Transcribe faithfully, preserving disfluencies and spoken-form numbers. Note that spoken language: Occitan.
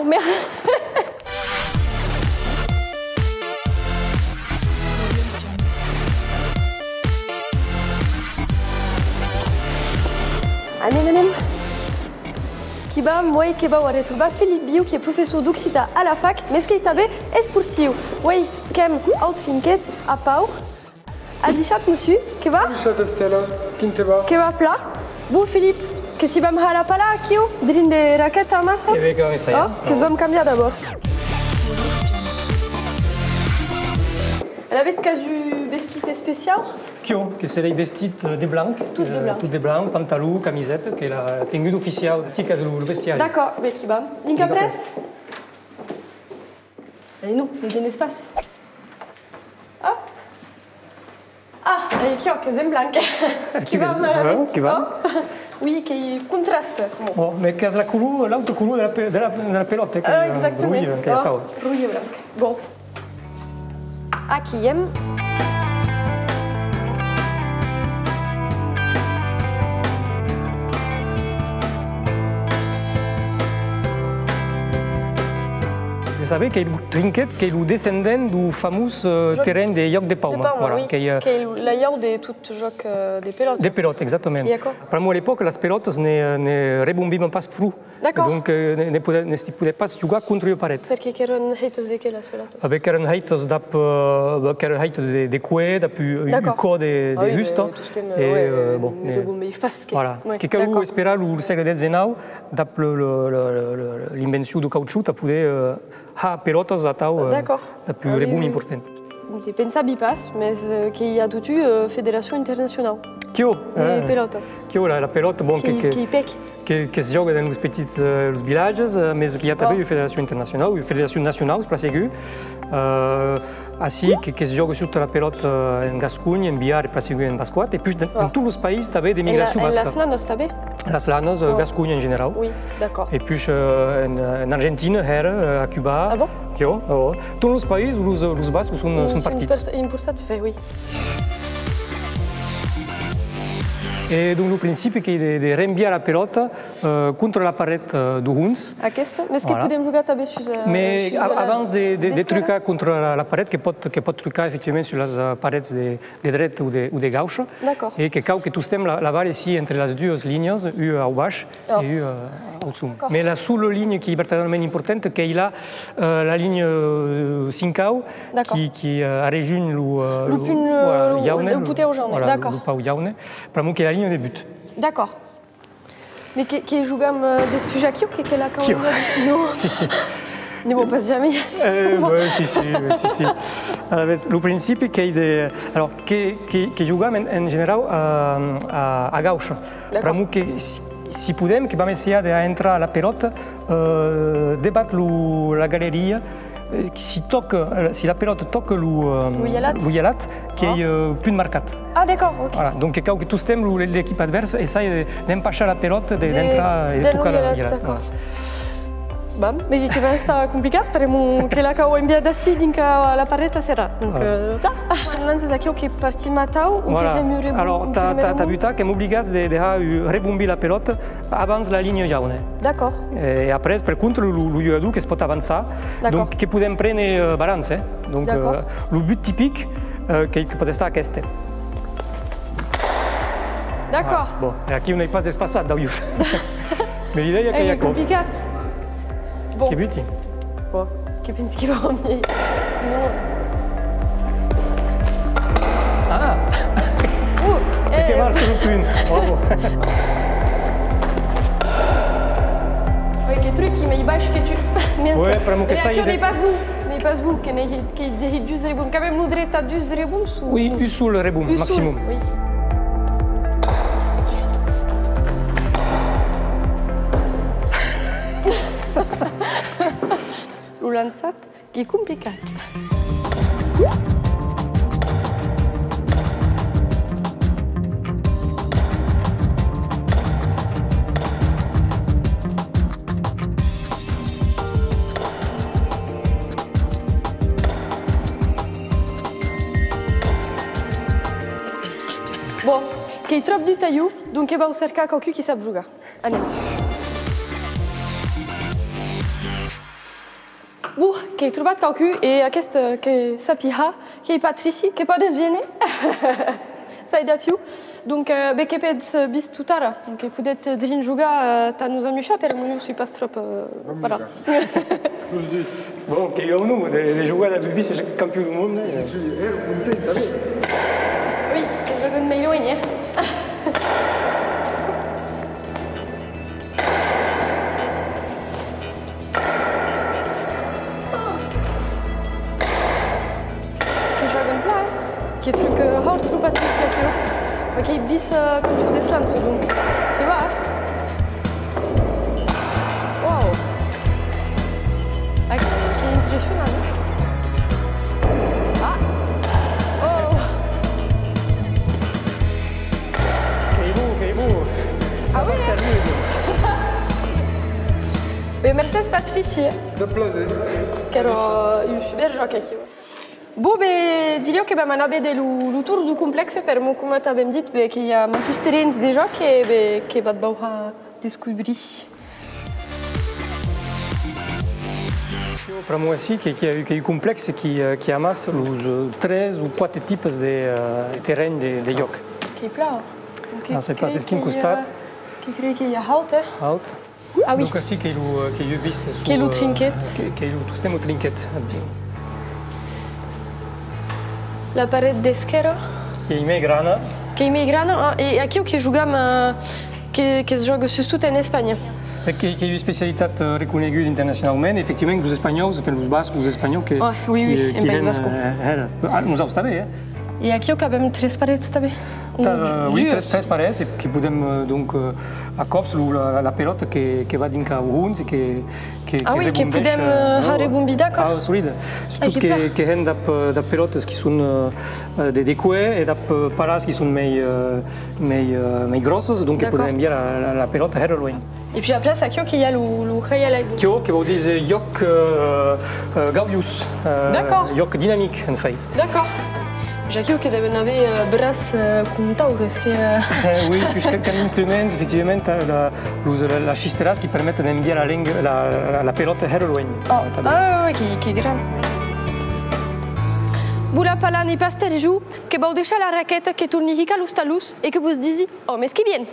Mer- Anem, anem. Qu'i vam, uei que vau arretrobar Felip Viu, qui es professor d'occitan a la fac, mes qu'ei tanben esportiu. Uei qu'èm au trinquet a Pau. Adishatz, mossur, que va? Adishatz, Estela, quin te va? Que va plan. Bon, Felip, que s'i vam har la pala aquiu, drin de raqueta amassa? E ben, que vam essajar. Oh, que's vam cambiar d'abòrd. Alavetz, qu'as un vestit especiau? Quiò, que serei vestit, eh, de blanc. Tot de blanc. Eh, tot de blanc, pantalon, camiseta, que la tenguda oficiau, ací qu'as lo, lo vestiari. D'acòrd, ben, qu'i vam. Dinc après? Ai non, ne tenes pas. Hop! Ah, e quiò, qu'es en blanc. Qu'i vam, eh, qu'i vam? Oui, qu'ei contraste. Bon. Bon, mes qu'as la color, l'autra color de la pe-, de la, de la pelòta, eh, qu'ei, eh, exactament. Roge, eh, qu'ei atau. Roge e blanc. Bon. Aquí èm. De saber qu'ei lo trinquet, qu'ei lo descendent deu famós, eh, terren de Jòc de Pauma. De Pauma, voilà, oui. Qu'ei, eh, qu'ei la lhèu de tot jòc, eh, de pelòta. De pelòta, exactament. Pr'amor a l'epòca, las pelòtas ne, ne rebombivan pas pro. D'acòrd. Donc, eh, ne, ne podè-, ne s'i podè pas jogar contra ua paret. Perque qu'èran hèitas de qué, las pelòtas? Ah ben, qu'èran hèitas dab, eh, qu'èran hèitas de, de cuèr, dab un, un còr de, de husta. Ah oui, tostemps, eh, ouais, eh, bon, ne rebombivan pas. Voilà. Ouais, que caló esperar lo, lo sègle dètz-e-nau, dab lo, lo, l'invencion deu cauchut, tà poder, eh, har pelòtas atau, eh, dab un rebomb important. Ne pensavi pas, mes, eh, que i a totun, eh, federacion internacionau. Quiò, de pelòta. Quiò, la, la pelòta, bon, que, que, qu'ei pèc. Que, que's jòga dens los petits, eh, los vilatges, eh, mes que i a tanben ua federacion internacionau, ua federacion nacionau, plan segur. Eh, ací, que, que's jòga surtot la pelòta, eh, en Gasconha, en Biarn e plan segur en Bascoat, e puish en, en tots los país tanben d'emigracion basca. En las Lanas tanben? Las Lanas, eh, Gasconha en generau. Oui, d'acòrd. E puish, eh, en, en Argentina, hèra, eh, a Cuba. Ah bon? Quiò, oh. Tots los país, los, los bascos son, son partits. Son imper-, importats, oui. E donc lo principi qu'ei de, de renviar la pelòta, eh, contra la paret, eh, deu hons. Aquesta? Mes que podem jogar tanben sus, eh, mes sus a-, abans de, de, de trucar contra la, la paret, que pòt, que pòt trucar efectivament sus las, eh, parets de, de dreta o de, o de gaucha. D'acòrd. E que cau que tostemps la, la bala siá entre las duas linhas, ua au baish e ua, eh, au som. Mes la sola linha qu'ei vertadèrament importanta, qu'ei la, eh, la linha, eh, cincau, qui, qui, eh, arrejunh lo, eh, lo punt, eh, voilà, lo, jaune, lo potèu jaune, voilà, lo, lo pauc jaune, pr'amor qu'ei la linha de but. D'acòrd. Mes que, que jogam, eh, despuish aquiu, que, que la cau... Non. Si, si. Ne vau pas jamei. Eh, ouais, si, si, ouais, si, si. Alavetz, lo principi qu'ei de... Alors, que, que, que jogam en, en generau a, a, a gaucha. Pr'amor que si, si podem, que vam essajar de har entrar la pelòta, eh, devath lo, la galeria, eh, si tòca, eh, si la pelòta tòca lo, eh, lo hialat, lo hialat, qu'ei, eh, punt marcat. Ah, d'acòrd, ok. Voilà, donc que cau que tostemps lo, l'equipa advèrsa essaie de, d'empachar la pelòta, de, d'entrar e tocar lo hialat. D'acòrd. Bon, mes que va estar complicat, pr'amor que la cau enviar d'ací dinc a la paret a serrar. Donc, eh, plan. Quan lanças aquiu que partim atau o que hèm un rebond? Voilà. Alors, tà, tà, tà butar, qu'èm obligats de, de har, eh, rebombir la pelòta abans la linha jauna. D'acòrd. E après, per contra, lo, lo jogador que's pòt avançar. D'acòrd. Donc, que podem préner, eh, balanç, eh. Donc, eh, lo but tipic, eh, que, que pòt estar aqueste. D'acòrd. Ah, bon, e aquiu n'ei pas despassat, d'aulhors. Mes l'idèia qu'ei aquò. Ei complicat. Bon. Que buti. Bon, que pensi que va venir. Sinon, eh. Ah! Uh, e que marcha lo punt. Bravo. Oi, que truqui mei baish que tu. Mens. Ouais, pr'amor que... E aquò n'ei pas bon. N'ei pas bon, que n'ei, que n'ei dus rebonds. Qu'avem lo dret a dus rebonds o... Oui, un sol rebond, maximum. Un sol, oui. Lo lançat, qu'ei complicat. Bon, qu'ei tròp dur tà jo, donc que vau cercar quauqu'un qui sap jogar. Anem. Bon, qu'èi trobat quauqu'un, e aqueste, eh, que s'apiha, qu'ei Patrici, que pòdes viéner? Sai dab jo. Donc, eh, be, que pètz, eh, vist totara, donc que podetz drin jogar, eh, tà nos amuishar, per'mor jo soi pas tròp, eh, voilà. Los dus. Bon, qu'ei un onor de, de jogar dab Bubis, campion deu monde, eh. Soi hèra content tanben. Oui, que jògan mei luenh, eh. Que jògan plan, eh? Que truca hòrt lo Patrici, aquiu. Qu'ei vice, eh, campion de França, donc. Que va, eh? Wow! Ah, qu'ei, qu'ei impressionant, eh? Ah! Oh! Qu'ei bon, qu'ei bon! Ah oui, eh? Ben, mercés, Patrici. De plaser. Qu'èra un super jòc, aquiu. Bon, be, dilhèu que vam anar véder lo, lo torn deu complèxe, per'mor, coma t'avem dit, be, que i a mantuns terrenhs de jòc e, be, que vatz bauhar descobrir. Pr'amor ací, que, que, qu'ei un complèxe qui, eh, qui amassa los, eh, tres o quate tipes de, eh, terrenhs de, de jòc. Qu'ei plan. Ah, sai pas de quin costat. Que crei que i a haut, eh? Haut. Ah oui. Donc ací qu'ei lo, eh, qu'ei ua vista sus, qu'ei lo, eh, trinquet. Que, qu'ei lo, tostemps lo trinquet. La paret d'esquèrra. Qu'ei mei grana. Qu'ei mei grana, ah, e aquiu que jogam, eh, que, que's jòga sustot en Espanha. E que, qu'ei ua especialitat, eh, reconeguda internacionaument. Efectivament, los espanhòus, enfin, los bascos, los espanhòus que, ah, oui, qui, oui, eh, en qui País Basco. Eh, hèra. Ah, nosaus tanben, eh? E aquiu qu'avem tres parets tanben? Tà, oui, tres, tres parets, e que podem, eh, donc, eh, a còps, lo, la, la, la pelòta que, que va dinc au hons e que, que, ah que oui, que rebondeish, podem, eh, eh, har rebondir, d'acòrd. Ah, solide. Sustot que, que hèn dab, eh, dab pelòtas qui son, eh, eh, de, de cuèr e dab, eh, palas qui son mei, eh, mei, eh, mei gròssas, donc que podem enviar la, la, la pelòta hèra luenh. E puish après, aquiu que i a lo, lo hei a l'aigua. Aquiu que vòu díser jòc, eh, eh, gaujós, eh, jòc dinamic, en fait. D'acòrd. Puish aquiu que deven aver, eh, braç, eh, com taures, que, eh. Eh, oui, puish qualques instruments, efectivament, eh, la, los, la, las chistelàs qui permeten d'enviar la lenga, la, la, la pelòta hèra luenh. Oh, ah, que, que gran. Bon, la pala n'ei pas per jo, que vau deishar la raqueta, que torni hicar los talons e que vos disi au mes qui vien.